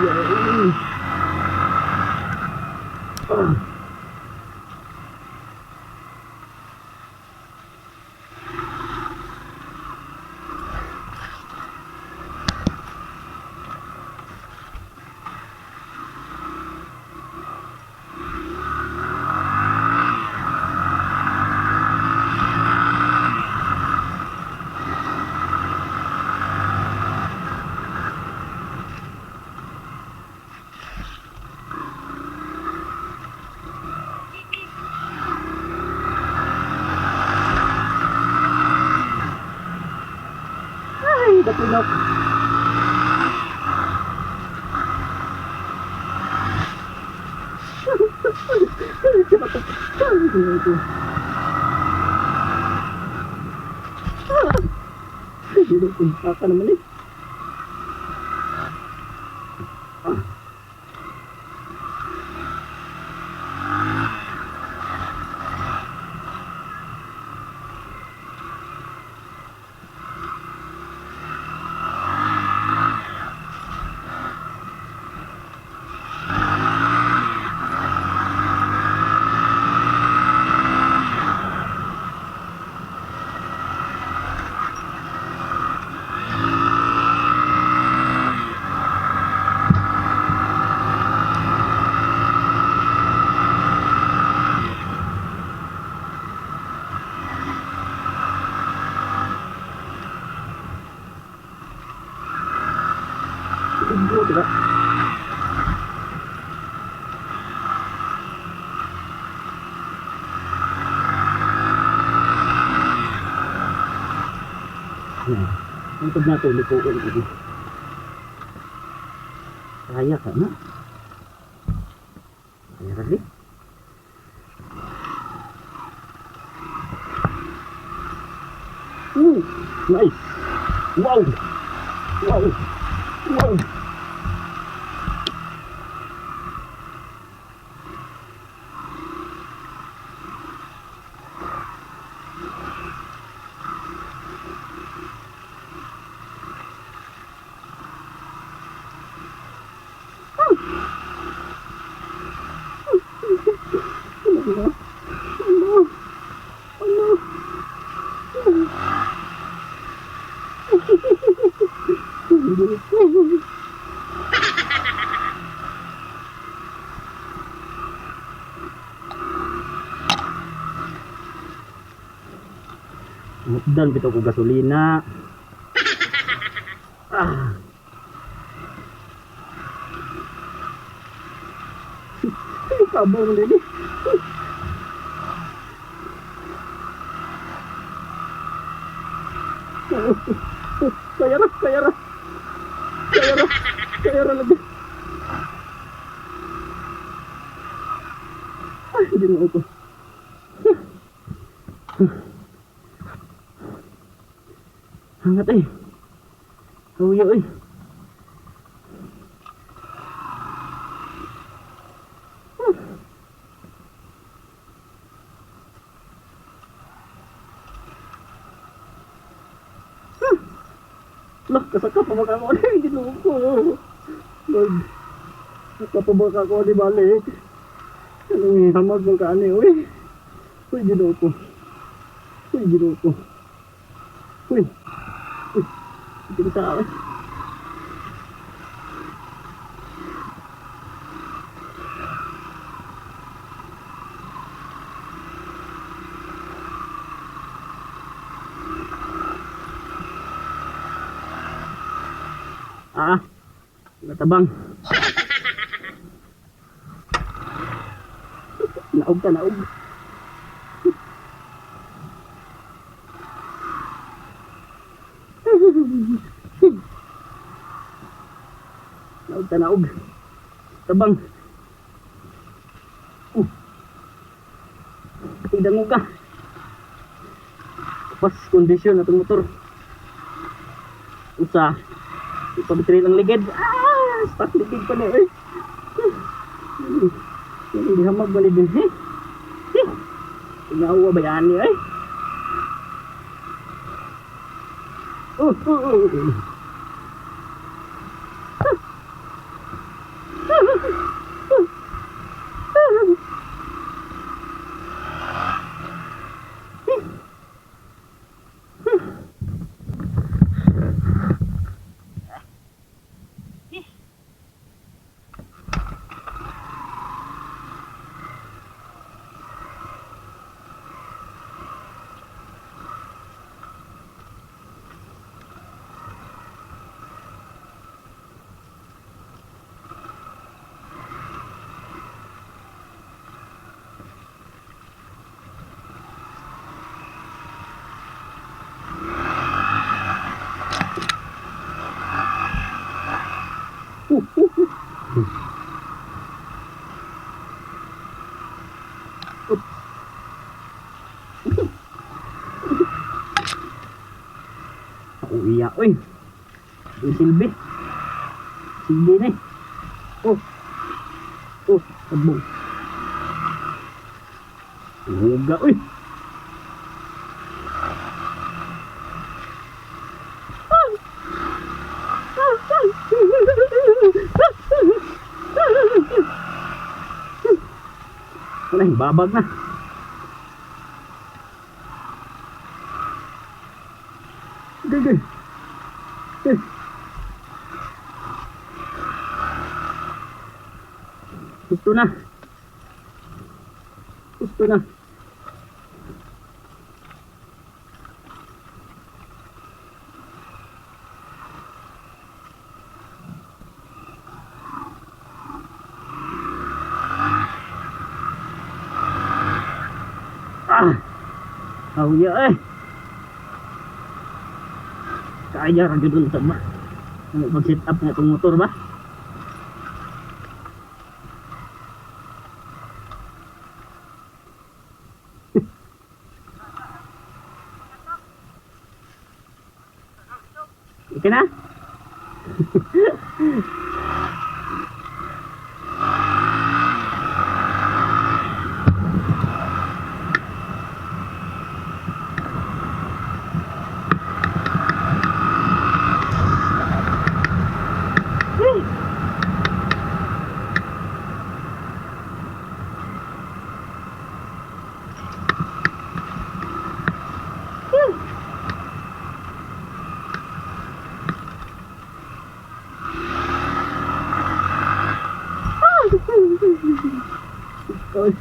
Ay. Ah. Ay, dapinok. Ay, naman eh. Ah. Ugbo, diba? Ang na ito, likuan ito. Kaya ka na. Kaya rin. Ooh, nice. Wow. Wow. Wow. Ano? Ano? Ano? Mutdan bitaw ko gasolina. Ah. Kabong din eh. Kaya ra, kaya ra. Kaya ra, kaya ra lagi. Ay, hindi na ako. Hangat eh. Huyo eh. Lah, kasaka pa ba ako ni Ginoo ko. Lord, kasaka pa ba ako ni balik? Anong hamag ng kaani, uy. Uy, Ginoo ko. Uy, Ginoo ko. Uy. Uy. Hindi sa akin. Ah, natabang. Naog ta, naog. Naog ta, naog. Tabang. Tignan mo ka. Pas kondisyon na itong motor. Usa. Ipabitri lang ligid. Ah, stuck ligid pa na eh. Hindi hamag bali din. Eh. Eh. Tingawa ba yan eh? Oh, oh, oh. Uya, uy. Uy, silbi. Silbi na eh. Oh. Oh, sabong. Uga, uy. Wala, babag na. Gagay. Eh. Gusto na. Gusto na. Ah. Oh yeah eh. Kaya ra gyud unta ba? Mag-set up nga itong motor ba? Ika na? Oy.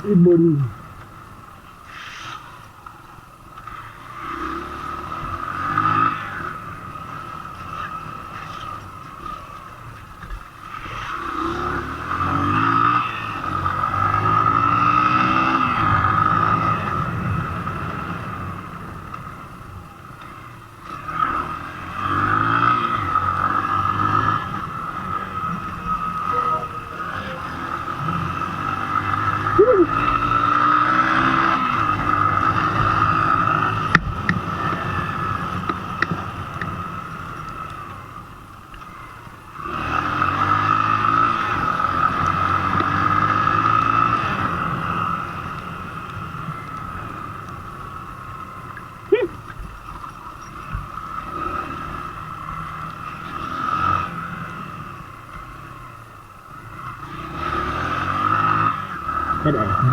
Ibon.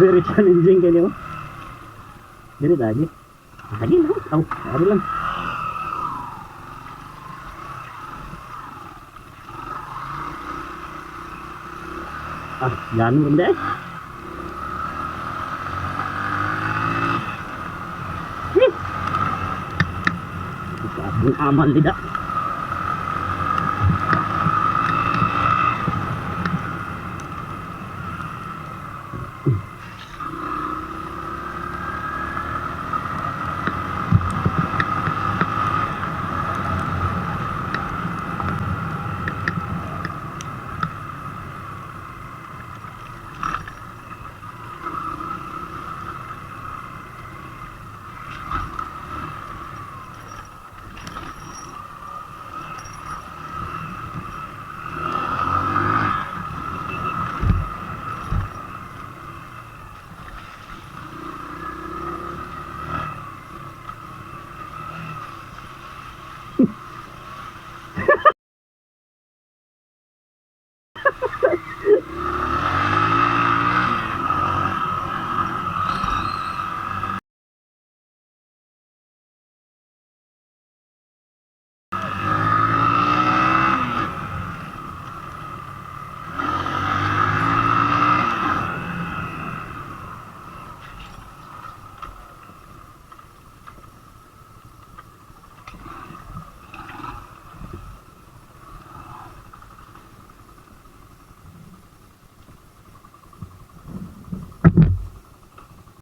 Very challenging kayo. Dili lagi. Lagi lang. Aw, ari lang. Ah, yan mo eh. Ang amal tidak.